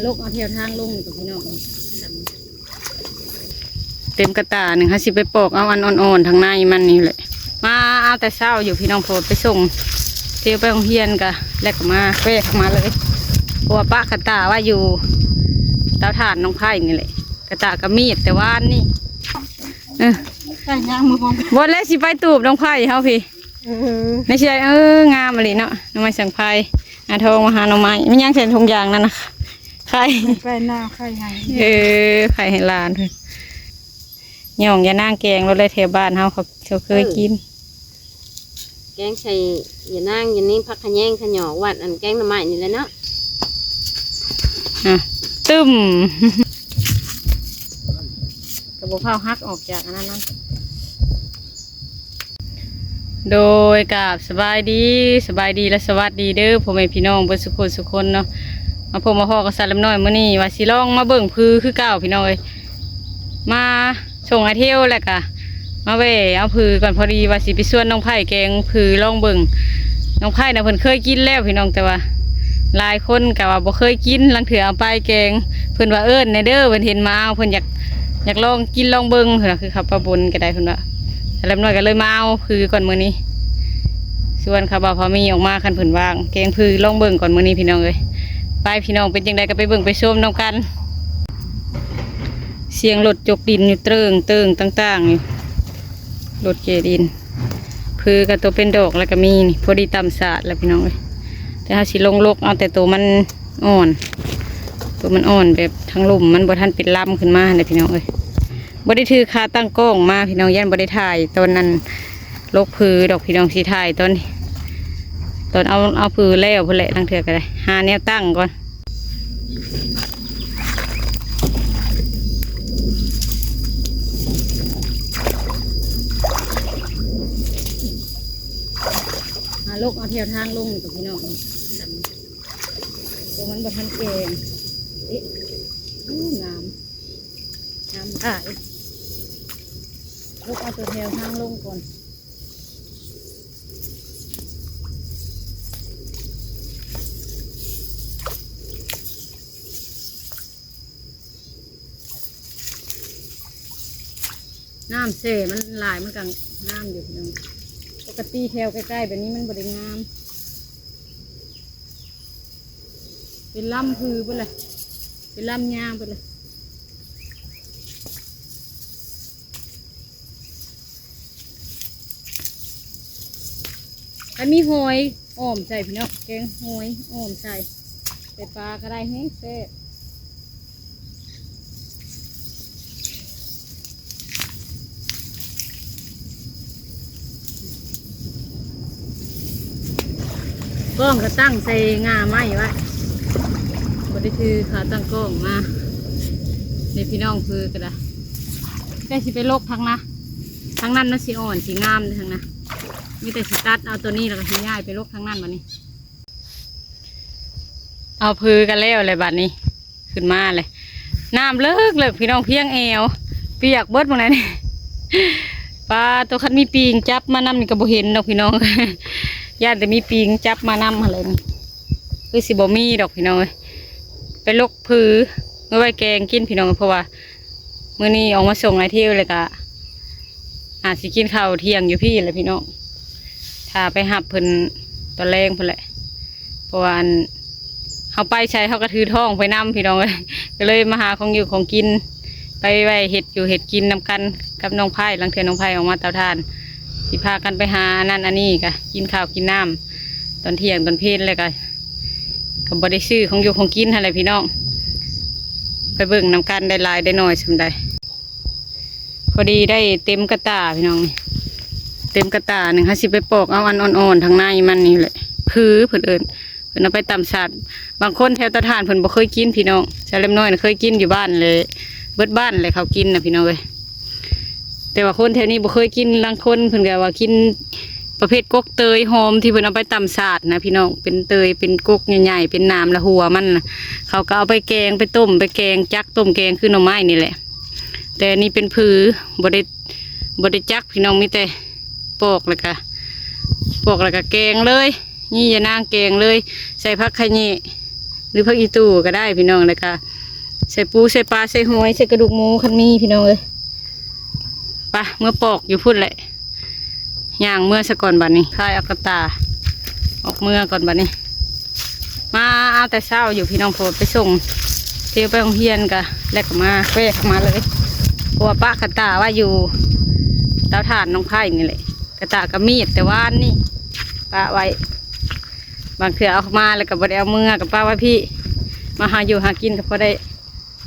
ລົກເອົາແຖວທາງລົງນີ້ກໍພີ່ນ້ອງ ເຕັມກະຕ່າໜຶ່ງ ເຮົາຊິໄປປອກເອົາອັນອ່ອນໆ ທາງໃນມັນນີ້ແຫຼະ. ມາເອົາແຕ່ເຊົ້າຢູ່ພີ່ນ້ອງ ເພາະໄປສົ່ງເທວໄປໂຮງຮຽນກະ ແລ້ວກໍມາແວະເຂົ້າມາເລີຍ ເພາະວ່າປະກະຕ່າໄວ້ຢູ່ເຕົາຖ່ານນ້ອງໄຜ່ນີ້ແຫຼະ. ກະຕ່າກໍມີດແຕ່ວານນີ້ ເອີ ໄປຍ່າງມາພ້ອມກັນ ບໍ່ແລ້ວ ຊິໄປຕູບນ້ອງໄຜ່ເຮົາພີ້. ເອີ ໃນເຊຍ ເອີ ງາມອີ່ຫຼີເນາະ ໜໍ່ໄມ້ສັງໄພ. ອາ ທອງມາຫາໜໍ່ໄມ້ ແມ່ນຫຍັງໃສ່ຖົງຢາງນັ້ນນະ? ໄຂ່ ໄປນາ ໄຂ່ໃຫ້ ເອີ ໄຂ່ໃຫ້ຫຼານເພິ່ນ. ຫຍ້ອງຍານາງແກງໂລດແຫຼະ ແຖວບ້ານເຮົາ ເຂົາ ເຂົາເຄີຍກິນ. ເອີ ແກງໃສ່ຍານາງ ຢານາງ ຜັກຂະແຍງ ຂະຫຍອກ ຫວ່ານ ອັນແກງໜໍ່ໄມ້ນີ້ແຫຼະເນາະ. ອ່ະ ຕຶ້ມ ກໍບໍ່ພາວຫັກອອກຈາກອັນນັ້ນນະ. ໂດຍ ກາບສະບາຍດີ ສະບາຍດີ ແລະ ສະຫວັດດີເດີ ພໍ່ແມ່ພີ່ນ້ອງເບິດສຸຄົນສຸຄົນເນາະ. ມາພົບມາພໍ້ກັບສາວແຫຼມນ້ອຍ ມື້ນີ້ວ່າຊິລອງມາເບິ່ງຜືຄືເກົ່າພີ່ນ້ອງເອີຍ. ມາ ສົ່ງອ້າຍເທວ ແລ້ວກະມາແວ່ເອົາຜືກ່ອນ ພໍດີວ່າຊິໄປຊວນນ້ອງໄຜ່ແກງຜືລອງເບິ່ງ. ນ້ອງໄຜ່ນະເພິ່ນເຄີຍກິນແລ້ວພີ່ນ້ອງ ແຕ່ວ່າຫຼາຍຄົນກະວ່າບໍ່ເຄີຍກິນ ລາງເທື່ອເອົາໄປແກງ ເພິ່ນວ່າເອີ້ນແດ່ເດີ ເພິ່ນເຫັນມາເອົາ ເພິ່ນຢາກ ຢາກລອງກິນລອງເບິ່ງ ເພິ່ນວ່າ ຄືເຂົ້າປາບົນກໍໄດ້ ເພິ່ນວ່າ. ສາວແຫຼມນ້ອຍກໍເລີຍມາເອົາຜືກ່ອນມື້ນີ້ ຊວນເຂົາບ່າວພາມີອອກມາ ຄັນເພິ່ນວ່າງ ແກງຜືລອງເບິ່ງກ່ອນມື້ນີ້ພີ່ນ້ອງເອີຍ. ໄປພີ່ນ້ອງ ເປັນຈັ່ງໃດກໍໄປເບິ່ງໄປຊົມນຳກັນ. ສຽງລົດຈົກດິນຢູ່ເຕີງເຕີງຕ່າງໆຢູ່ ລົດເຈດິນ. ຜືກັບຕົວເປັນດອກແລ້ວກໍມີນີ້ ພໍດີຕຳສາດແລ້ວພີ່ນ້ອງເອີຍ. ແຕ່ເຮົາຊິລົງລົກເອົາແຕ່ຕົວມັນອ່ອນ ຕົວມັນອ່ອນແບບທາງລຸ່ມມັນບໍ່ທັນເປັນລຳຂຶ້ນມາຫັ້ນແຫຼະພີ່ນ້ອງເອີຍ. ບໍ່ໄດ້ຖືຂາຕັ້ງກ້ອງມາພີ່ນ້ອງ ຢ້ານບໍ່ໄດ້ຖ່າຍຕອນນັ້ນ ລົກຜືດອກພີ່ນ້ອງ ຊິຖ່າຍຕອນ ຕອນເອົາ ເອົາຜືແລ້ວພຸ້ນແຫຼະ. ລາງເທື່ອກໍໄດ້ຫາແນວຕັ້ງກ່ອນ. ຫາລົກເອົາແຖວທາງລົງນີ້ກໍພີ່ນ້ອງ ຕົວມັນບໍ່ທັນແກ່ງ. ເອະ ໂອ້ ງາມ ງາມຫຼາຍ. ລົກເອົາຕົວແຖວທາງລົງກ່ອນ. ນ້ຳແຊ່ມັນຫຼາຍ ມັນກໍງາມຢູ່ພີ່ນ້ອງ. ປົກກະຕິແຖວໃກ້ໆແບບນີ້ມັນບໍ່ໄດ້ງາມ ເປັນລຳຜືເບິດລະ ເປັນລຳຍາງເບິດລະ. ຄັນມີຫອຍອ້ອມໃສ່ພີ່ນ້ອງ ແກງຫອຍອ້ອມໃສ່ ໃສ່ປາກໍໄດ້ ແຮງແຊບ. ກ້ອງກໍຕັ້ງໃສ່ງ່າໄມ້ໄວ້ ບໍ່ໄດ້ຖືຂາຕັ້ງກ້ອງມາ. ນີ້ພີ່ນ້ອງ ຜືກໍໄດ້ ແຕ່ຊິໄປລົກທາງນະ ທາງນັ້ນມັນຊິອ່ອນ ຊິງາມເດ້ທາງນະ. ມີແຕ່ຊິຕັດເອົາຕົວນີ້ ແລ້ວກໍຊິຍ້າຍໄປລົກທາງນັ້ນບັດນີ້. ເອົາຜືກັນແລ້ວແຫຼະບັດນີ້ ຂຶ້ນມາແຫຼະ. ນ້ຳເລິກໆ ພີ່ນ້ອງ ພຽງແອວ ປຽກເບິດໝ່ອງໃດນີ້. ປາໂຕ ຄັນມີປີງຈັບມານຳນີ້ກໍບໍ່ເຫັນດອກພີ່ນ້ອງ ຢ້ານແຕ່ມີປີງຈັບມານຳຫັ້ນແຫຼະ. ຄືຊິບໍ່ມີດອກພີ່ນ້ອງເອີຍ. ໄປລົກຜືເອົາໄວ້ແກງກິນພີ່ນ້ອງ ເພາະວ່າ ມື້ນີ້ອອກມາສົ່ງອ້າຍທິວ ແລ້ວກະອາດຊິກິນເຂົ້າທ່ຽງຢູ່ພີ້ແຫຼະພີ່ນ້ອງ. ຖ້າໄປຮັບເພິ່ນຕອນແລງພຸ້ນແຫຼະ ເພາະວ່າອັນ ເຮົາໄປໃສເຮົາກໍຖືທ້ອງໄປນຳພີ່ນ້ອງເອີຍ. ກໍເລີຍມາຫາຂອງຢູ່ຂອງກິນ ໄປໄວ້ເຮັດຢູ່ເຮັດກິນນຳກັນກັບນ້ອງໄພ. ລາງເທື່ອນ້ອງໄພອອກມາເຕົາຖ່ານ ຊິພາກັນໄປຫາອັນນັ້ນອັນນີ້ ກະກິນເຂົ້າກິນນ້ຳຕອນທ່ຽງຕອນເພນ ແລ້ວກະ ກໍບໍ່ໄດ້ຊື້ຂອງຢູ່ຂອງກິນຫັ້ນແຫຼະພີ່ນ້ອງ. ໄປເບິ່ງນຳກັນ ໄດ້ຫຼາຍໄດ້ໜ້ອຍສ່ຳໃດ. ພໍດີໄດ້ເຕັມກະຕ່າພີ່ນ້ອງ ເຕັມກະຕ່າໜຶ່ງ. ເຮົາຊິໄປປອກເອົາອັນອ່ອນໆ ທາງໃນມັນນີ້ແຫຼະ ຜືເພິ່ນເອີ້ນ ເພິ່ນເອົາໄປຕຳສາດ. ບາງຄົນແຖວຕາທ່ານເພິ່ນບໍ່ເຄີຍກິນພີ່ນ້ອງ. ສາວແຫຼມນ້ອຍນະເຄີຍກິນຢູ່ບ້ານແຫຼະ ເບິດບ້ານແຫຼະເຂົາກິນນະພີ່ນ້ອງເອີຍ. ແຕ່ວ່າຄົນແຖວນີ້ບໍ່ເຄີຍກິນ ລາງຄົນເພິ່ນກໍວ່າກິນປະເພດກົກເຕີຍຫອມ ທີ່ເພິ່ນເອົາໄປຕຳສາດນະພີ່ນ້ອງ. ເປັນເຕີຍ ເປັນກົກໃຫຍ່ໆ ເປັນໜາມ ແລະຫົວມັນນະ ເຂົາກໍເອົາໄປແກງ ໄປຕົ້ມ ໄປແກງ ຈັກຕົ້ມແກງຄືໜໍ່ໄມ້ນີ້ແຫຼະ. ແຕ່ອັນນີ້ເປັນຜື ບໍ່ໄດ້ ບໍ່ໄດ້ຈັກພີ່ນ້ອງ ມີແຕ່ປອກແລ້ວກະ ປອກແລ້ວກະແກງເລີຍ. ນີ້ຍານາງແກງເລີຍ ໃສ່ຜັກຂະແຍງ ຫຼືຜັກອີ່ຕູກໍໄດ້ພີ່ນ້ອງ ແລ້ວກໍໃສ່ປູໃສ່ປາໃສ່ຫອຍໃສ່ກະດູກໝູຄັນມີພີ່ນ້ອງເອີຍ. ໄປເມືອປອກຢູ່ພຸ້ນແຫຼະ ຍ່າງເມືອສາກ່ອນບັດນີ້ ພາຍເອົາກະຕ່າອອກເມືອກ່ອນບັດນີ້. ມາເອົາແຕ່ເຊົ້າຢູ່ພີ່ນ້ອງ ເພາະວ່າໄປສົ່ງເທວໄປໂຮງຮຽນກະ ແລ້ວກໍມາແວະເຂົ້າມາເລີຍ ເພາະວ່າປະກະຕ່າໄວ້ຢູ່ເຕົາຖ່ານນ້ອງໄຜ່ນີ້ແຫຼະ. ກະຕ່າກໍມີດແຕ່ວານນີ້ປະໄວ້ ບາງເທື່ອເອົາມາແລ້ວກໍບໍ່ໄດ້ເອົາເມືອ ກໍປະໄວ້ພີ້ ມາຫາຢູ່ຫາກິນກໍພໍໄດ້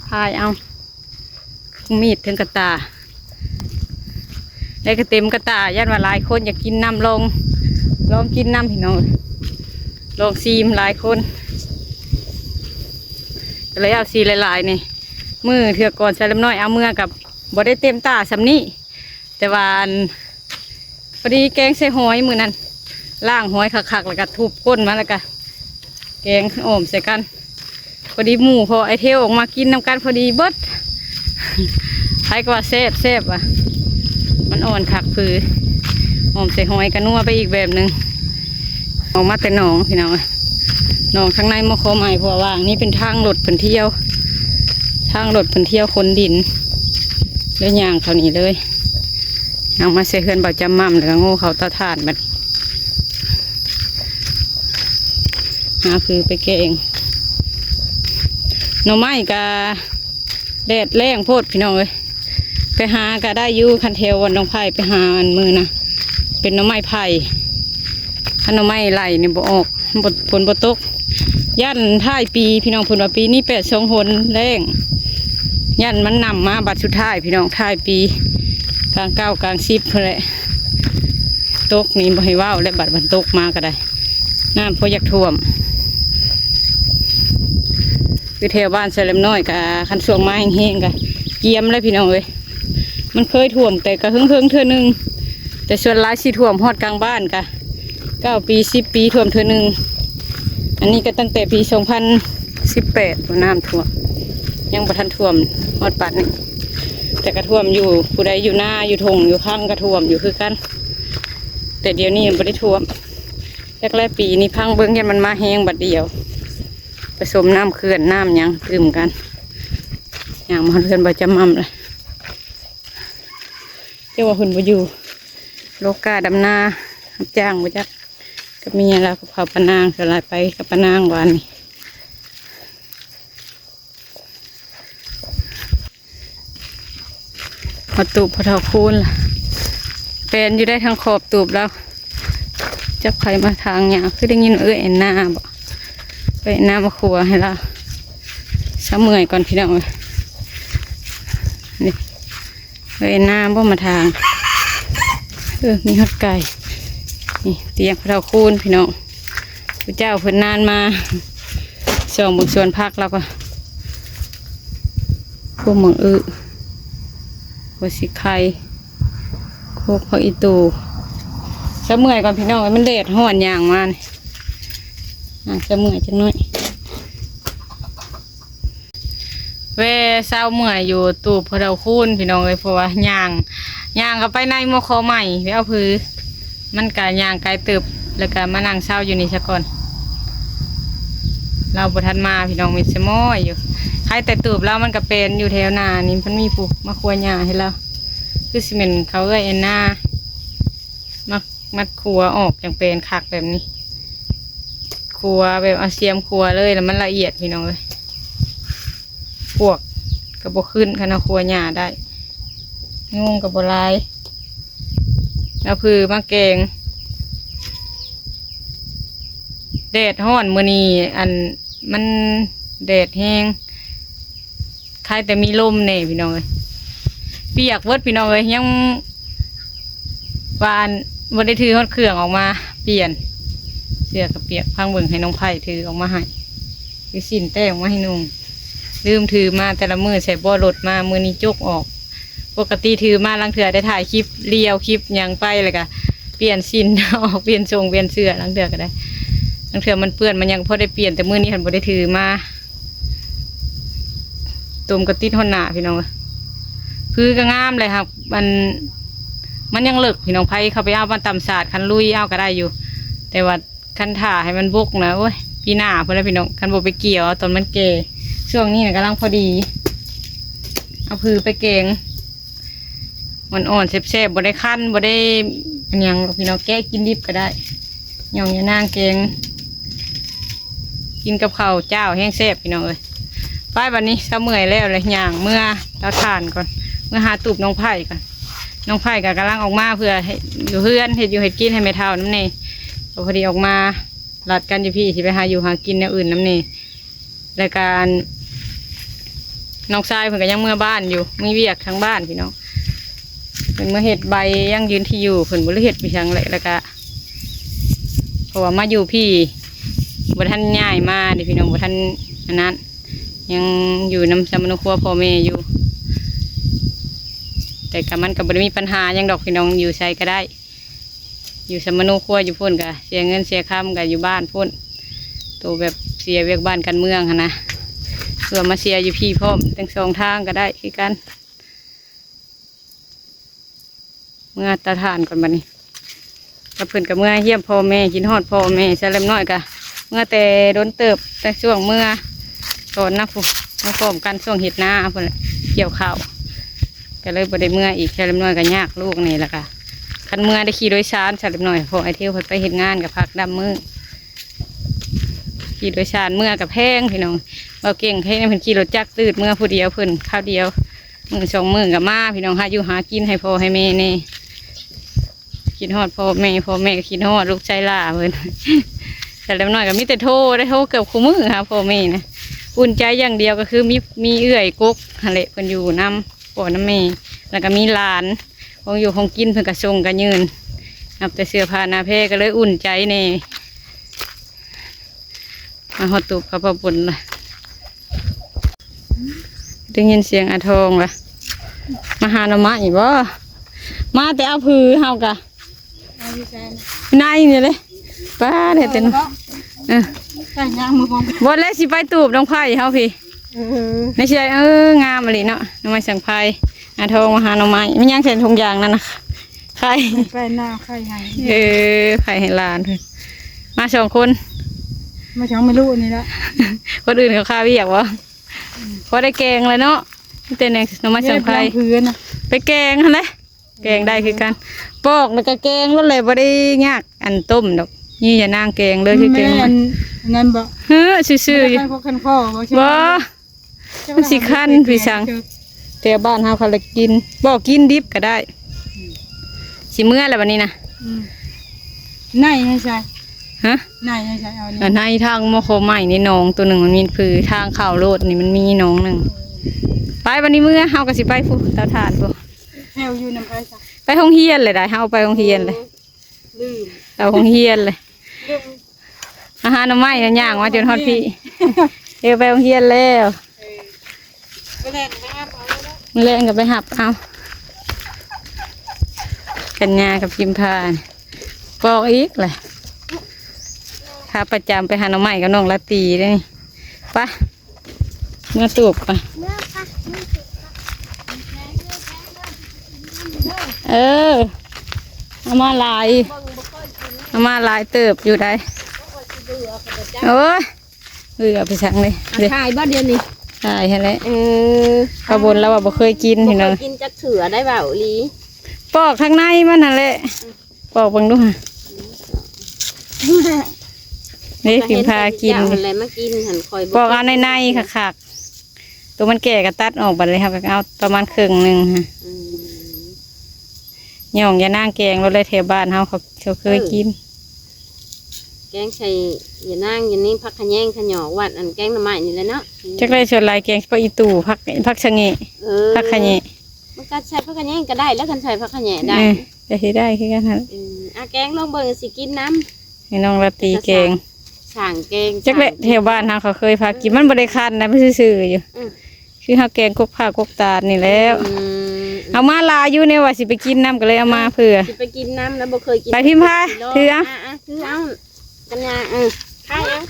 ພາຍເອົາ ທັງມີດທັງກະຕ່າ ໄດ້ກະເຕັມກະຕ່າ. ຢ້ານວ່າຫຼາຍຄົນຢາກກິນນຳ ລອງ ລອງກິນນຳພີ່ນ້ອງ ລອງຊີມຫຼາຍຄົນ ກໍເລີຍເອົາຊີຫຼາຍໆນີ້. ມື້ເທື່ອກ່ອນສາວລຳນ້ອຍເອົາເມືອກໍບໍ່ໄດ້ເຕັມຕ່າສ່ຳນີ້ ແຕ່ວ່າອັນ ພໍດີແກງໃສ່ຫອຍມື້ນັ້ນ ລ້າງຫອຍຄັກໆ ແລ້ວກໍທຸບກົ້ນມາ ແລ້ວກໍແກງອ້ອມໃສ່ກັນ. ພໍດີໝູ່ພໍ່ອ້າຍເທວອອກມາກິນນຳກັນພໍດີເບິດ ໃຜກໍວ່າແຊບໆ ວ່າມັນອ່ອນຄັກຄື ອ້ອມໃສ່ຫອຍກໍນົວໄປອີກແບບໜຶ່ງ. ອອກມາແຕ່ໜອງພີ່ນ້ອງເອີຍ ໜອງທາງໃນມໍຄໍໃໝ່ ເພາະວ່າຫວ່າງນີ້ເປັນທາງລົດເພິ່ນທ່ຽວ ທາງລົດເພິ່ນທ່ຽວຂົນດິນ ເລີຍຍ່າງເຂົ້ານີ້ເລີຍ. ຍ່າງມາໃສ່ເຮືອນເບົາຈຳໝ່ຳ ແລ້ວກໍໂງ່ເຂົ້າເຕົາຖ່ານບັດ ຫາຄືໄປແກງ. ໜໍ່ໄມ້ກະແດດແລ້ງໂພດພີ່ນ້ອງເອີຍ ໄປຫາກະໄດ້ຢູ່ ຄັນແຖວວັດໜອງໄຜ່ໄປຫາອັນມື້ນະ ເປັນໜໍ່ໄມ້ໄຜ່ ຄັນໜໍ່ໄມ້ໄລ່ນີ້ບໍ່ອອກ ບໍ່ ຝົນບໍ່ຕົກ ຢ້ານທ້າຍປີພີ່ນ້ອງ ເພິ່ນວ່າປີນີ້ແປດສອງຫົນແລ້ງ ຢ້ານມັນນຳມາບັດສຸດທ້າຍພີ່ນ້ອງ ທ້າຍປີກາງເກົ້າກາງສິບພຸ້ນແຫຼະ. ຕົກນີ້ບໍ່ໃຫ້ເວົ້າແລ້ວ ບັດມັນຕົກມາກໍໄດ້ ນ້ຳພໍຢາກຖ້ວມ. ຄືແຖວບ້ານສາວແຫຼມນ້ອຍກະ ຄັນຊ່ວງມາແຮງໆກະກຽມແລ້ວພີ່ນ້ອງເອີຍ ມັນເຄີຍຖ້ວມແຕ່ກະເຫິງໆເທື່ອໜຶ່ງ ແຕ່ສ່ວນຫຼາຍຊິຖ້ວມຮອດກາງບ້ານກະ ເກົ້າປີສິບປີຖ້ວມເທື່ອໜຶ່ງ. ອັນນີ້ກໍຕັ້ງແຕ່ປີສອງພັນສິບແປດພຸ້ນ ນ້ຳຖ້ວມ ຍັງບໍ່ທັນຖ້ວມຮອດປານນີ້ ແຕ່ກໍຖ້ວມຢູ່ ຜູ້ໃດຢູ່ນາຢູ່ທົ່ງຢູ່ພັງກໍຖ້ວມຢູ່ຄືກັນ ແຕ່ດຽວນີ້ມັນບໍ່ໄດ້ຖ້ວມ. ຈັກແລະປີນີ້ພັງເບິ່ງ ຢ້ານມັນມາແຮງບັດດຽວ ປະສົມນ້ຳເຂື່ອນນ້ຳຫຍັງຕື່ມກັນ. ຍ່າງມາຮອດເຮືອນບໍ່ຈຳໝ່ຳເລີຍ ເຈົ້າວ່າເພິ່ນບໍ່ຢູ່ ໂລກກາດຳນາ ຮັບຈ້າງບໍ່ຈັກ ກັບເມຍລາວກັບເຂົາປານາງ ສ່ວນຫຼາຍໄປກັບປານາງວານນີ້. ຮອດຕູບພໍ່ເຖົ້າຄູນລະ ແປນຢູ່ໄດ້ທາງຂອບຕູບລາວ. ຈັກໃຜມາຖາງຫຍ້າ ຄືໄດ້ຍິນເອື້ອຍແອນນາບໍ ເອື້ອຍແອນນາມາຄົວໃຫ້ລາວ. ຊະເມື່ອຍກ່ອນພີ່ນ້ອງເອີຍ ນີ້ ເອື້ອຍແອນນາບໍ່ມາຖາງ. ເອີ ມີຮອດໄກ່ ນີ້ຕຽງພໍ່ເຖົ້າຄູນພີ່ນ້ອງ ຜູ້ເຈົ້າເພິ່ນນານມາ ສ່ອງເບິ່ງສວນຜັກລາວກໍ ພວກໝາກອຶ ຫົວສີໄຄ ໂຄກຜັກອີ່ຕູ່. ຊະເມື່ອຍກ່ອນພີ່ນ້ອງເອີຍ ມັນແດດຮ້ອນ ຍ່າງມານີ້ ອ່າ ຊະເມື່ອຍຈັກໜ້ອຍ. ແວ່ເຊົາເມື່ອຍຢູ່ຕູບພໍ່ເຖົ້າຄູນພີ່ນ້ອງເອີຍ ເພາະວ່າຍ່າງ ຍ່າງເຂົ້າໄປໃນມໍຄໍໃໝ່ ໄປເອົາຜື ມັນກະຍ່າງໄກເຕີບ ແລ້ວກະມານັ່ງເຊົາຢູ່ນີ້ຊະກ່ອນ. ລາວບໍ່ທັນມາພີ່ນ້ອງ ມີແຕ່ໝ້ອຍຢູ່. ໃຄແຕ່ຕູບລາວມັນກະແປນຢູ່ແຖວໜ້ານີ້ ມັນມີຜູ້ມາຄົວຫຍ້າໃຫ້ລາວ ຄືຊິແມ່ນເຂົາເອື້ອຍແອນນາ ມາ ມາຄົວອອກຈັ່ງແປນຄັກແບບນີ້. ຄົວແບບເອົາສຽມຄົວເລີຍ ແລ້ວມັນລະອຽດພີ່ນ້ອງເອີຍ. ປວກກໍບໍ່ຂຶ້ນ ຄັນເຮົາຄົວຫຍ້າໄດ້ ຍຸງກໍບໍ່ຫຼາຍ. ເອົາຜືມາແກງ ແດດຮ້ອນມື້ນີ້ ອັນ ມັນແດດແຮງ ຄາຍແຕ່ມີລົມແດ່ພີ່ນ້ອງເອີຍ. ປຽກເບິດພີ່ນ້ອງເອີຍ ຍັງວ່າອັນ ບໍ່ໄດ້ຖືຮອດເຄື່ອງອອກມາປ່ຽນ ເສື້ອກໍປຽກ. ພັງເບິ່ງໃຫ້ນ້ອງໄຜ່ຖືອອກມາໃຫ້ ຖືສິ້ນແຕ້ອອກມາໃຫ້ນຸ່ງ. ລືມຖືມາແຕ່ລະມື້ໃສ່ເບາະລົດມາ ມື້ນີ້ຈົກອອກ. ປົກກະຕິຖືມາລາງເທື່ອໄດ້ຖ່າຍຄລິບລຽວຄລິບຫຍັງໄປ ແລ້ວກະປ່ຽນສິ້ນອອກ ປ່ຽນຊົງປ່ຽນເສື້ອ ລາງເທື່ອກໍໄດ້ ລາງເທື່ອມັນເປື້ອນມັນຫຍັງ ພໍໄດ້ປ່ຽນ ແຕ່ມື້ນີ້ຫັ້ນບໍ່ໄດ້ຖືມາ. ຕົມກໍຕິດຮອດໜ້າພີ່ນ້ອງເອີຍ. ຜືກໍງາມແຫຼະ ຫາກມັນ ມັນຍັງເລິກພີ່ນ້ອງ ໃຜເຂົ້າໄປເອົາມາຕຳສາດ ຄັນລຸຍເອົາກໍໄດ້ຢູ່ ແຕ່ວ່າ ຄັນຖ້າໃຫ້ມັນບົກນະ ໂອ້ຍ ປີໜ້າພຸ້ນແຫຼະພີ່ນ້ອງ ຄັນບໍ່ໄປກ່ຽວເອົາຕອນມັນແກ່. ຊ່ວງນີ້ນະກຳລັງພໍດີ ເອົາຜືໄປແກງ ອ່ອນໆ ແຊບໆ ບໍ່ໄດ້ຄັ້ນ ບໍ່ໄດ້ອັນຫຍັງດອກພີ່ນ້ອງ ແກະກິນດິບກໍໄດ້. ຫຍ້ອງຍານາງແກງ ກິນກັບເຂົ້າຈ້າວແຮງແຊບພີ່ນ້ອງເອີຍ. ໄປບັດນີ້ ເຊົາເມື່ອຍແລ້ວ ແລ້ວຍ່າງເມືອເຕົາຖ່ານກ່ອນ ເມືອຫາຕູບນ້ອງໄຜ່ກ່ອນ. ນ້ອງໄຜ່ກໍກຳລັງອອກມາເພື່ອໃຫ້ຢູ່ເຮືອນ ເຮັດຢູ່ເຮັດກິນໃຫ້ແມ່ເຖົ້ານຳແດ່. ກໍພໍດີອອກມາລັດກັນຢູ່ພີ້ ຊິໄປຫາຢູ່ຫາກິນແນວອື່ນນຳແດ່. ແລ້ວກະ ອັນ ນ້ອງຊາຍເພິ່ນກໍຍັງເມືອບ້ານຢູ່ ມີວຽກທາງບ້ານພີ່ນ້ອງ. ເພິ່ນເມືອເຮັດໃບຢັ້ງຢືນທີ່ຢູ່ ເພິ່ນບໍ່ຮູ້ເຮັດໄປຫຍັງແຫຼະ. ແລ້ວກະ ເພາະວ່າມາຢູ່ພີ້ ບໍ່ທັນຍ້າຍມາເດ້ພີ່ນ້ອງ ບໍ່ທັນອັນນັ້ນ ຍັງຢູ່ນຳສຳມະໂນຄົວພໍ່ແມ່ຢູ່. ແຕ່ກະມັນກໍບໍ່ໄດ້ມີບັນຫາຫຍັງດອກພີ່ນ້ອງ ຢູ່ໃສກໍໄດ້. ຢູ່ສຳມະໂນຄົວຢູ່ພຸ້ນກະເສຍເງິນເສຍຄຳ ກະຢູ່ບ້ານພຸ້ນ ໂຕແບບເສຍວຽກບ້ານການເມືອງຫັ້ນນະ ເພື່ອມາເສຍຢູ່ພີ້ພ້ອມ ທັງສອງທາງກະໄດ້ຄືກັນ. ເມືອຕາທ່ານກ່ອນບັດນີ້ ກັບເພິ່ນກະເມືອຢ້ຽມພໍ່ແມ່ ຄິດຮອດພໍ່ແມ່. ສາວແຫຼມນ້ອຍກະເມືອແຕ່ດົນເຕີບ ແຕ່ຊ່ວງເມືອ ຕອນນະພຸ້ນ ມາພ້ອມກັນຊ່ວງເຮັດນາພຸ້ນແຫຼະ ກ່ຽວເຂົ້າ ກໍເລີຍບໍ່ໄດ້ເມືອອີກ. ສາວແຫຼມນ້ອຍກໍຍາກລູກນີ້ ແລ້ວກໍຄັນເມືອໄດ້ຂີ່ໂດຍສານ ສາວແຫຼມນ້ອຍ ເພາະອ້າຍເທວເພິ່ນໄປເຮັດງານກໍພັກນຳມື້. ຂີ່ໂດຍສານເມືອກໍແພງພີ່ນ້ອງ. ເວົ້າເກັ່ງແທ້ ເພິ່ນຂີ່ລົດຈັກຕື່ດເມືອຜູ້ດຽວ ເພິ່ນຄາວດຽວ ມື້ສອງມື້ກໍມາພີ່ນ້ອງ ຫາຢູ່ຫາກິນໃຫ້ພໍ່ໃຫ້ແມ່ແດ່. ຄິດຮອດພໍ່ແມ່ ພໍ່ແມ່ກໍຄິດຮອດລູກຊາຍຫຼ້າເພິ່ນ. ສາວແຫຼມນ້ອຍກໍມີແຕ່ໂທໄດ້ ໂທເກືອບຄູ່ມື້ຫາພໍ່ແມ່ນະ. ອຸ່ນໃຈຢ່າງດຽວກໍຄືມີ ມີເອື້ອຍກົກຫັ້ນແຫຼະ ເພິ່ນຢູ່ນຳພໍ່ນຳແມ່ ແລ້ວກໍມີຫຼານ ຂອງຢູ່ຂອງກິນເພິ່ນກໍສົ່ງກໍຍື່ນ ນັບແຕ່ເສື້ອຜ້າໜ້າແພກໍເລີຍອຸ່ນໃຈແດ່. ມາຮອດຕູບເຂົາພໍ່ບຸນລະ ໄດ້ຍິນສຽງອາທອງລະ ມາຫາໜໍ່ໄມ້ບໍ? ມາແຕ່ເອົາຜືເຮົາກະ ເອົາຢູ່ໃສນະ? ໃນນີ້ເລີຍ ປ້າແທ້ແຕ່ ເອີ ເອີ ໄປຍ່າງມືຂອງ ບໍ່ແລ້ວຊິໄປຕູບດອງໄຜ່ເຮົາພີ້. ເອີ ໃນເຊຍ ເອີ ງາມອີ່ຫຼີເນາະ ໜໍ່ໄມ້ສັງໄພ. ອາທອງມາຫາໜໍ່ໄມ້ ມີຫຍັງໃສ່ຖົງຢາງນັ້ນນະ? ໄຂ່ ໄປນາໄຂ່ໃຫ້ ເອີ ໄຂ່ໃຫ້ຫຼານເພິ່ນ. ມາສອງຄົນ ມາສອງແມ່ລູກນີ້ລະ ຄົນອື່ນເຂົາຄາວຽກບໍ່? ອືມ ພໍໄດ້ແກງແລ້ວເນາະ ມີແຕ່ແນວໜໍ່ໄມ້ສັງໄພ ເຮັດເລື່ອງຜືນນະ ໄປແກງຫັ້ນແຫຼະ ແກງໄດ້ຄືກັນ. ປອກແລ້ວກໍແກງໂລດແຫຼະ ບໍ່ໄດ້ຍາກ ອັນຕົ້ມດອກ ນີ້ຢ່ານາງແກງເລີຍ ຄືແກງ ແມ່ນອັນນັ້ນບໍ່? ເຮີ ຊື່ໆຢູ່ ຄັນຄໍບໍ່? ບໍ່ ມັນຊິຄັນພີ່ສັງ ແຖວບ້ານເຮົາເຂົາລະກິນ ບໍ່ ກິນດິບກໍໄດ້. ອືມ ຊິເມືອແລ້ວບັດນີ້ນະ. ອືມ ໃນໃນໃສ? ຮະ? ໃນໃນໃສ? ເອົານີ້ ໃນທາງໝໍ້ໂຄໄມ້ນີ້ ໜອງໂຕໜຶ່ງມັນມີຜື ທາງເຂົ້າໂລດນີ້ມັນມີໜອງໜຶ່ງ. ໄປ ບັດນີ້ເມືອ ເຮົາກໍຊິໄປພຸ້ນ ເຕົາຖ່ານພຸ້ນ. ແຖວຢູ່ນຳໃຜຊະ? ໄປໂຮງຮຽນແຫຼະໄດ໋ ເຮົາໄປໂຮງຮຽນເລີຍ. ໂອ້ ລືມ ເຂົ້າໂຮງຮຽນເລີຍ ລືມ ມາຫາໜໍ່ໄມ້ນະ ຍ່າງມາຈົນຮອດພີ້ ເອີ ໄປໂຮງຮຽນແລ້ວ. ເອີ ໄປແລ່ນໄປຮັບເອົາເນາະ ແລ່ນກໍໄປຮັບເອົາ. ກັນຍາກັບພິມພາ ປອກອີກແຫຼະ ຂາປະຈຳໄປຫາໜໍ່ໄມ້ກັບນ້ອງລາຕີເດ້. ໄປ ເມືອຕູບກ່ອນ ເອີ ເອົາມາຫຼາຍ ເອົາມາຫຼາຍເຕີບຢູ່ໃດ໋. ໂອ້ຍ ເຫຼືອໄປສັງເລີຍ ຂາຍບໍ່ດຽວນີ້? ຂາຍຫັ້ນແຫຼະ ເອີ ເຂົາບ່ນລາວວ່າບໍ່ເຄີຍກິນ ບໍ່ເຄີຍກິນຈັກເທື່ອໄດ໋ ເວົ້າອີ່ຫຼີ ປອກທາງໃນມັນຫັ້ນແຫຼະ. ອືມ ປອກເບິ່ງດູຫະ ນີ້ພິມພາກິນ ເຈົ້າຫັ້ນແຫຼະມາກິນຫັ້ນ ຂ້ອຍບໍ່ ປອກເອົາໃນໆ ກິນຄັກໆ ໂຕມັນແກ່ກໍຕັດອອກ ບັດນີ້ເຮົາກໍເອົາປະມານເຄິ່ງໜຶ່ງຫະ. ອືມ ຍ່ອງຢ່ານາງແກງໂລດແຫຼະ ແຖວບ້ານເຮົາ ເຂົາ ເຂົາເຄີຍ ເອີ ກິນ ແກງໃສ່ຢ່ານາງ ຢ່ານີ້ ຜັກຂະແຍງ ຂະຫຍອກ ຫວ່ານ ອັນແກງໜໍ່ໄມ້ນີ້ແຫຼະເນາະ. ອືມ ຈັກໄດ້ສ່ວນຫຼາຍແກງສະເປາະອີ່ຕູ່ ຜັກ ຜັກສະແງະ ເອີ ຜັກຂະແຍງ ມັນກໍໃສ່ຜັກຂະແຍງກໍໄດ້ແລ້ວ ຄັນໃສ່ຜັກຂະແຍງໄດ້ ເອີ ກໍຊິໄດ້ຄືກັນຫັ້ນ. ເອີ ອາ ແກງລອງເບິ່ງ ຊິກິນນຳ ໃຫ້ນ້ອງລາຕີແກງ ສ້າງແກງ ຈັກແຫຼະ ສ້າງ ແຖວບ້ານເຮົາເຂົາເຄີຍພາກິນ ມັນບໍ່ໄດ້ຄັນນະ ມັນຊື່ໆຢູ່. ອືມ ຄືເຮົາແກງກົກຜາກົກຕາດນີ້ແຫຼ້ວ. ອືມ ເອົາມາຫຼາຍຢູ່ ແນວວ່າຊິໄປກິນນຳ ກໍເລີຍເອົາມາເພື່ອ ຊິໄປກິນນຳ ແລ້ວບໍ່ເຄີຍກິນ ໄປພິມພາ ຖືເອົາ ອ່າໆ ຖືເອົາ ກັນຍາ ເອີ ໄປເອົາ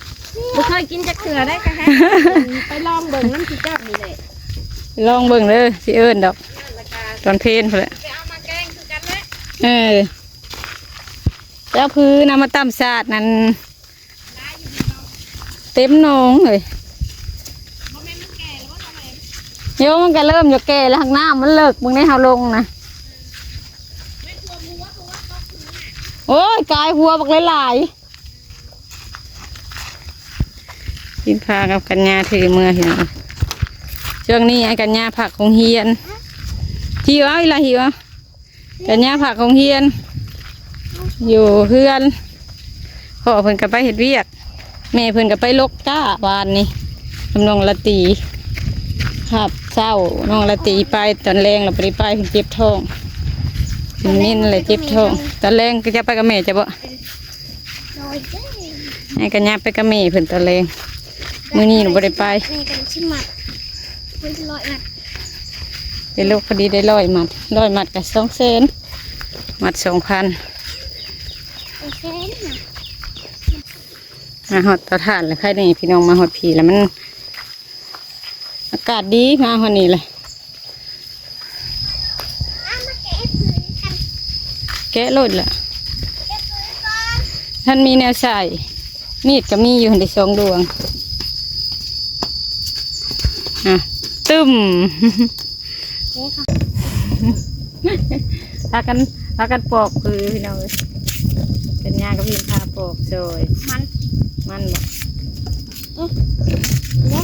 ບໍ່ເຄີຍກິນຈັກເທື່ອໄດ໋ ກະໃຫ້ໄປລອງເບິ່ງນຳຄືເຈົ້ານີ້ແຫຼະ ລອງເບິ່ງເດີ ຊິເອີ້ນດອກ ຕອນເພນພຸ້ນແຫຼະ ໄປເອົາມາແກງຄືກັນແຫຼະ. ເອີ ໄປເອົາຜືນຳມາຕຳສາດນັ້ນ ຫຼາຍຢູ່ເນາະ ເຕັມໜອງເລີຍ. ໂຍ ມັນກະເລີ່ມຈະແກ່ແລ້ວ ຫາກນ້ຳມັນເລິກ ເບິ່ງໃນເຮົາລົງນະ. ໂອ້ຍ ກາຍຫົວບັກຫຼາຍໆ. ພິມພາກັບກັນຍາຖືເມືອພີ່ນ້ອງ. ຊ່ວງນີ້ອ້າຍກັນຍາພັກໂຮງຮຽນ. ຫິວເອົາອີ່ຫຼ້າ ຫິວເອົາ. ກັນຍາພັກໂຮງຮຽນ ຢູ່ເຮືອນ. ພໍ່ເພິ່ນກະໄປເຮັດວຽກ ແມ່ເພິ່ນກະໄປລົກກ້າວານນີ້ ກັບນ້ອງລາຕີ. ຮັບເຊົ້ານ້ອງລາຕີໄປ ຕອນແລງລະບໍ່ໄດ້ໄປ ເພິ່ນເຈັບທ້ອງ ເພິ່ນເມັນລະເຈັບທ້ອງ. ຕອນແລງກະຈະໄປກັບແມ່ເຈົ້າບໍ? ໂດຍ ໃຫ້ກັນຍາໄປກັບແມ່ເພິ່ນຕອນແລງ. ມື້ນີ້ລະບໍ່ໄດ້ໄປ. ນີ້ກະຊິມັດ ມັນຊິຮ້ອຍມັດ. ໄປລົກພໍດີໄດ້ຮ້ອຍມັດ ຮ້ອຍມັດກະສອງແສນ ມັດສອງພັນ. ສອງແສນນະ. ມາຮອດເຕົາຖ່ານແລ້ວ ໃຄແນ່ພີ່ນ້ອງ ມາຮອດພີ້ແລ້ວ ມັນອາກາດດີ ມາຮອດນີ້ແຫຼະ. ແກະໂລດລະ ທັນມີແນວໃສ່. ມີດກະມີຢູ່ຫັ້ນເດ ສອງດວງ. ອ່ະ ຕຶ້ມ. ພາກັນ ພາກັນປອກຄືພີ່ນ້ອງເອີຍ. ເປັນຫຍັງກະພິມພາປອກຊ່ອຍ. ມັນ ມັນບໍ? ເອີ ເດ້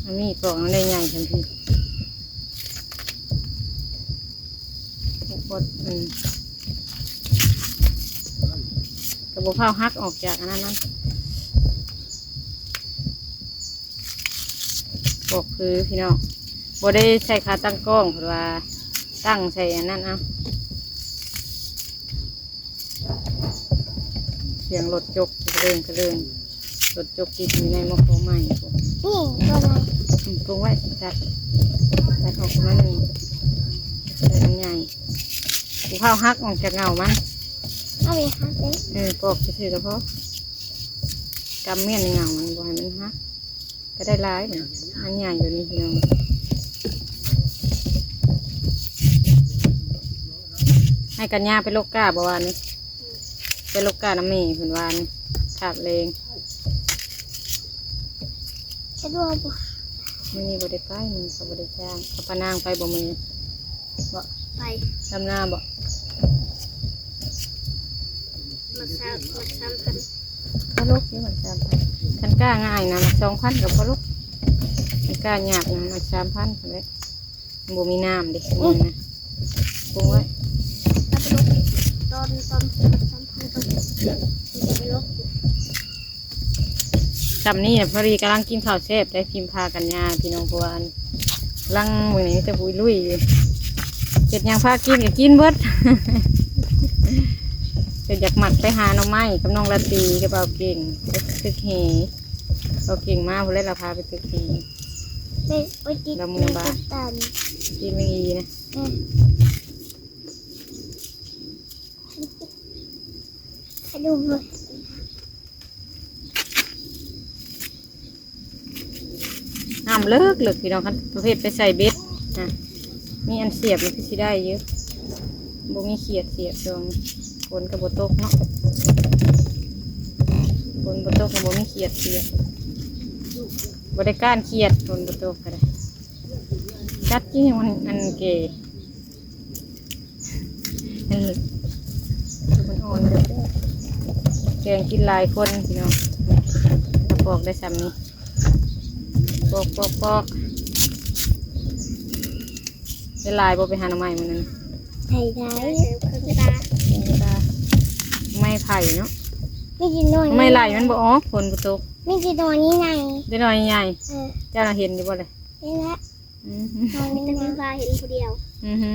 ເອົາມີດປອກມັນໄດ້ໃຫຍ່ທັນທີ. ບໍ່ ອືມ ກະບໍ່ຟ້າວຫັກອອກຈາກອັນນັ້ນນຳ. ປອກຄືພີ່ນ້ອງ ບໍ່ໄດ້ໃສ່ຂາຕັ້ງກ້ອງ ເພິ່ນວ່າຕັ້ງໃສ່ອັນນັ້ນເອົາ. ສຽງລົດຈົກກະເລີງກະເລີງ ລົດຈົກຕິດຢູ່ໃນໝໍ້ໄມ້ພຸ້ນ. ນີ້ຕົວໃຫຍ່ ອືມ ປຸງໄວ້ ຕັດ ຕັດອອກມາໜຶ່ງ ໃສ່ອັນໃຫຍ່. ບໍ່ຟ້າວຫັກອອກຈາກເຫງົ້າມັນ. ເອົາໄປຫັກເດ້. ເອີ ປອກຊື່ໆກະພໍ ກຳມ້ຽນໃນເຫງົ້າມັນ ບໍ່ໃຫ້ມັນຫັກ. ກະໄດ້ຫຼາຍ ອັນໃຫຍ່ຢູ່ນີ້ພີ່ນ້ອງ. ໃຫ້ກັນຍາໄປລົກກ້າບໍ່ວານນີ້? ໄປລົກກ້ານຳແມ່ເພິ່ນວານ ຄາບແລງ. ສະດວກບໍ່? ມື້ນີ້ບໍ່ໄດ້ໄປ ມື້ນີ້ເຂົາບໍ່ໄດ້ຈ້າງ. ເຂົາປະນາງໄປບໍ່ມື້ນີ້? ບໍ່ ໄປ ດຳນາບໍ່? ມັດສາມ ມັດສາມພັນ. ພໍລົກຢູ່ມັດສາມພັນ ຄັນກ້າງ່າຍນະ ມັດສອງພັນກະພໍລົກ. ຄັນກ້າຍາກນະ ມັດສາມພັນພຸ້ນແຫຼະ. ບໍ່ມີນ້ຳເດ້ ອືມ ມື້ນີ້ນະ ປຸງໄວ້. ຕອນ ຕອນມັດສາມພັນ ຕ້ອງໄປລົກ. ຊ່ຳນີ້ນະ ພໍດີກຳລັງກິນເຂົ້າແຊບໄດ້ ພິມພາກັນຍາພີ່ນ້ອງ ເພາະວ່າອັນ ຫຼັງມື້ນີ້ມີແຕ່ປຸຍລຸຍຢູ່ ເຮັດຫຍັງພາກິນກະກິນເບິດ. ເພິ່ນຢາກມັກໄປຫາໜໍ່ໄມ້ກັບນ້ອງລາຕີກັບບ່າວເກັ່ງ ຕຶກແຫ ບ່າວເກັ່ງມາພຸ້ນແຫຼະ ລາວພາໄປຕຶກແຫ. ໄປ ໄປຕິດ ລາວເມືອບ້ານ ຕິດແມງອີນະ. ອືມ ຂະດູກ ນ້ຳເລິກໆ ພີ່ນ້ອງ. ຄັນປະເພດໄປໃສ່ເບັດນະ ມີອັນສຽບນີ້ຄືຊິໄດ້ຢູ່ ບໍ່ມີຂຽດສຽບຊ່ວງນີ້. ຝົນກະບໍ່ຕົກເນາະ ຝົນບໍ່ຕົກກະບໍ່ມີຂຽດສຽບ ບໍ່ໄດ້ກ້ານຂຽດ ຝົນບໍ່ຕົກກະໄດ້. ຈັດກິນໃຫ້ມັນອັນແກ່ ອັນນີ້ ມັນອ່ອນ ແກງກິນຫຼາຍຄົນພີ່ນ້ອງ. ກະປອກໄດ້ຊ່ຳນີ້ ປອກໆໆ. ໄດ້ຫຼາຍບໍ່ໄປຫາໜໍ່ໄມ້ມື້ນັ້ນ? ໄດ້ຫຼາຍ ເຄິ່ງຕາ ເຄິ່ງຕາ. ໜໍ່ໄມ້ໄຜ່ເນາະ ມີແຕ່ໜໍ່ໄມ້ໄຫຼມັນບໍ່ອອກ ຝົນບໍ່ຕົກ. ມີແຕ່ໜໍ່ໃຫຍ່ ໄດ້ໜໍ່ໃຫຍ່. ເອີ ເຈົ້ານະເຫັນຢູ່ບໍ່ລະ? ເຫັນແລ້ວ. ອືຮຶ ມີແຕ່ພິມພາເຫັນຜູ້ດຽວ. ອືຮຶ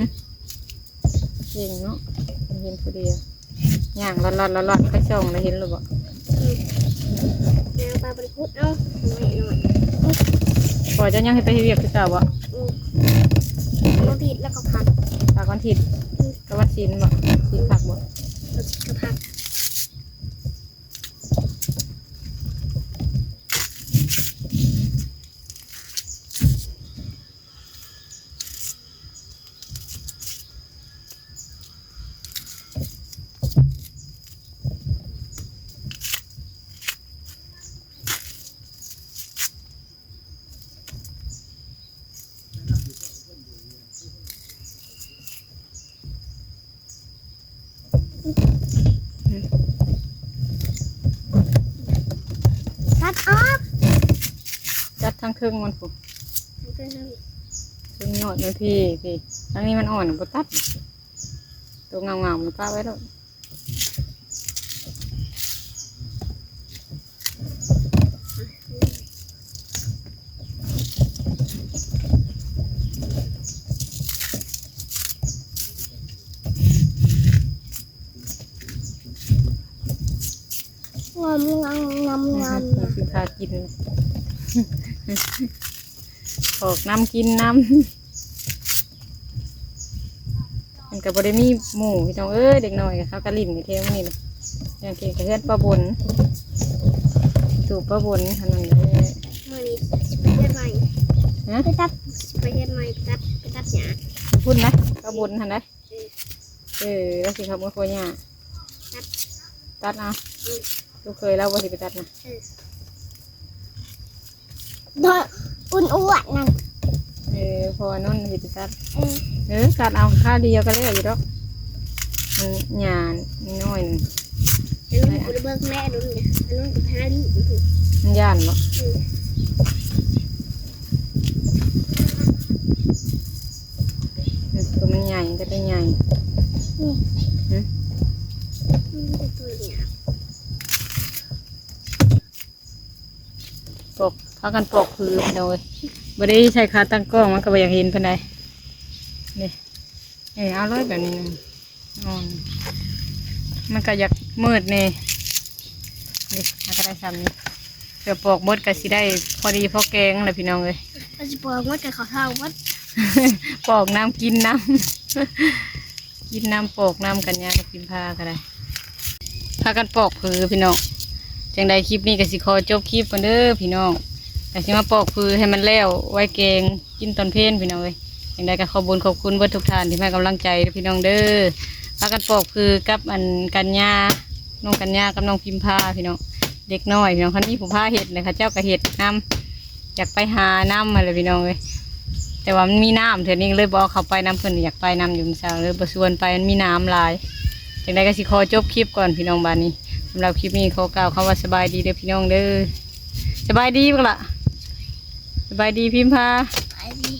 ເກັ່ງເນາະ ເຫັນຜູ້ດຽວ ຍ່າງລອດໆ ລອດໆ ໄປສ່ອງລະເຫັນລະບໍ່? ອືມ ຍ່າງໄປບໍ່ໄດ້ຂຸດເອົາ ນ້ອຍໆ. ພໍ່ເຈົ້າຍັງໃຫ້ໄປເຮັດວຽກຄືເກົ່າບໍ່? ອືມ ວັນທິດລະກະພັກ ພັກວັນທິດ. ອືມ ກະວັນສິນບໍ່? ສິນພັກບໍ່? ວັນສິນກະພັກ. ເ ຕັດອອກ ຕັດທາງເທິງມັນພຸ້ນ ເທິງຍອດມັນພີ້ ພີ້ ທາງນີ້ມັນອ່ອນ ບໍ່ຕັດ ໂຕເຫງົາໆມັນປະໄວ້ໂລດ. ງອມ ງອມ ງອມ ງອມ ອື ມັນຊິພາກິນ ອອກນຳກິນນຳ. ມັນກໍບໍ່ໄດ້ມີໝູ່ພີ່ນ້ອງເອີຍ ເດັກນ້ອຍເຂົາກໍຫຼິ້ນຢູ່ແຖວນີ້ແຫຼະ ຢ່າງເຊັ່ນກໍເຮືອນປ້າບົນ ຕູບປ້າບົນຫັ້ນນັ້ນແຫຼະ. ມື້ນີ້ຊິໄປເຮັດໃໝ່ ຮະ ໄປຕັດ ຊິໄປເຮັດໃໝ່ ໄປຕັດ ໄປຕັດຫຍ້າ ພຸ້ນນະ ປ້າບົນຫັ້ນນະ. ເອີ ເອີ ລາວຊິເຂົ້າມາຄົວຫຍ້າ ຕັດ ຕັດເອົາ ອື ລູກເຂີຍລາວບໍ່ຊິໄປຕັດນະ ເອີ ໂດຍ ອ້ວນໆນັ້ນ ເອີ ພໍ່ອານົນຊິໄປຕັດ ເອີ ເອີ ຕັດເອົາຄາວດຽວກໍແລ້ວຢູ່ດອກ ມັນຫຍ້ານ້ອຍໜຶ່ງ ອານຸນບໍ່ໄດ້ເບິ່ງແລະ ອານຸນ ອານຸນກໍໄປຫາລີ້ ມັນຢ້ານບໍ່ ເອີ ອືມ ຕົວມັນໃຫຍ່ ກໍໄດ້ໃຫຍ່ ນີ້ ຫຶ ອືມ ແຕ່ຕົວໃຫຍ່ ປອກ ພາກັນປອກຜືພີ່ນ້ອງເອີຍ ບໍ່ໄດ້ໃສ່ຂາຕັ້ງກ້ອງ ມັນກໍບໍ່ຢາກເຫັນປານໃດ ນີ້ ເອີ ເອົາເລີຍແບບນີ້ນະ ອ່ອນ ມັນກໍຢາກມືດແດ່ ນີ້ ມັນກໍໄດ້ຊ່ຳນີ້ ເພື່ອປອກໝົດກໍຊິໄດ້ພໍດີພໍແກງແຫຼະພີ່ນ້ອງເອີຍ ຖ້າຊິປອກໝົດກໍເຂົ້າເທົ່າໝົດ ປອກນຳກິນນຳ ກິນນຳປອກນຳກັນຍາກັບພິມພາກໍໄດ້ ພາກັນປອກຜືພີ່ນ້ອງ ຈັ່ງໃດຄລິບນີ້ກໍຊິຂໍຈົບຄລິບກ່ອນເດີພີ່ນ້ອງ ກໍຊິມາປອກຜືໃຫ້ມັນແລ້ວໄວ້ແກງ ກິນຕອນເພນພີ່ນ້ອງເອີຍ ຈັ່ງໃດກໍຂອບບຸນຂອບຄຸນເບິດທຸກທ່ານທີ່ໃຫ້ກຳລັງໃຈເດີພີ່ນ້ອງເດີ ພາກັນປອກຜືກັບອັນກັນຍາ ນ້ອງກັນຍາກັບນ້ອງພິມພາພີ່ນ້ອງ ເດັກນ້ອຍພີ່ນ້ອງ ຄັນມີຜູ້ພາເຮັດນະ ເຂົາເຈົ້າກໍເຮັດນຳ ຢາກໄປຫານຳຫັ້ນແຫຼະພີ່ນ້ອງເອີຍ ແຕ່ວ່າມັນມີນ້ຳເທື່ອນີ້ ກໍເລີຍບໍ່ເອົາເຂົ້າໄປນຳ ເພິ່ນຢາກໄປນຳຢູ່ມື້ເຊົ້າ ເລີຍບໍ່ຊວນໄປ ມັນມີນ້ຳຫຼາຍ ຈັ່ງໃດກໍຊິຂໍຈົບຄລິບກ່ອນພີ່ນ້ອງ ບາດນີ້ ສຳລັບຄລິບນີ້ຂໍກ່າວຄຳວ່າສະບາຍດີເດີພີ່ນ້ອງເດີ ສະບາຍດີບັກຫຼ້າ ສະບາຍດີພິມພາ ສະບາຍດີ.